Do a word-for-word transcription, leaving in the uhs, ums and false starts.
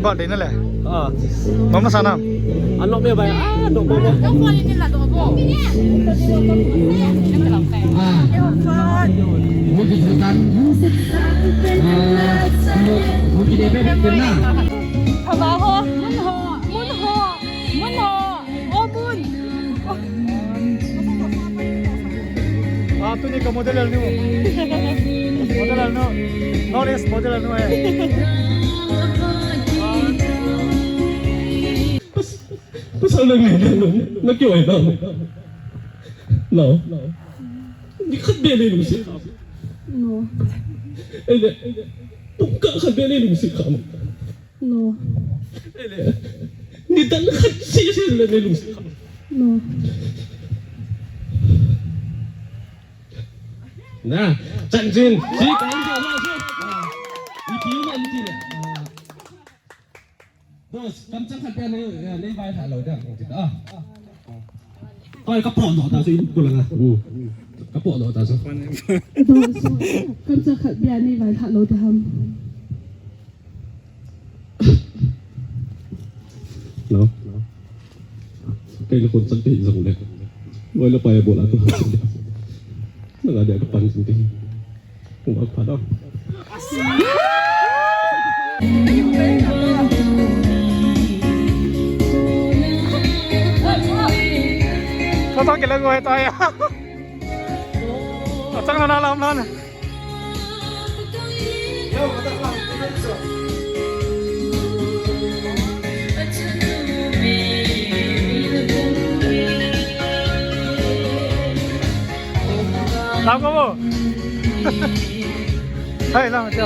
Ba dei na le. Ah. Mama sana. Ano me ba? Ah, no, mama. Haba ho, mun ho, mun ho, mun ho, o mun. Ah, tuni ka model nu. Model nu. North East model nu hai. Pasal na ngayon, na kiyo ay na. No. Ni khat bia nei lungset kha. No. Ei le, pung khat bia nei lungset kha. No. Ei le, nidan khat sese le nei lungset kha. No. Na, chanchin, si kan ja na so. Ipi man ti le. Boss, kamchang khat pia nei, eh, nei vailhah lou ding, kong ti ta. Koi, ka po doh ta, so in ko lang a. Hmm. Ka po doh ta, so. Boss, kamchang khat pia nei vailhah lou ding ham. No. Kei le kon chang te jong le. Oi le pai bol a tu. Na ga dia ka pan chang te. Kung ak pha dong. Ko to ke lagu hai to ya. Achang na na lam na. Lam ko bo. Hai lam cha.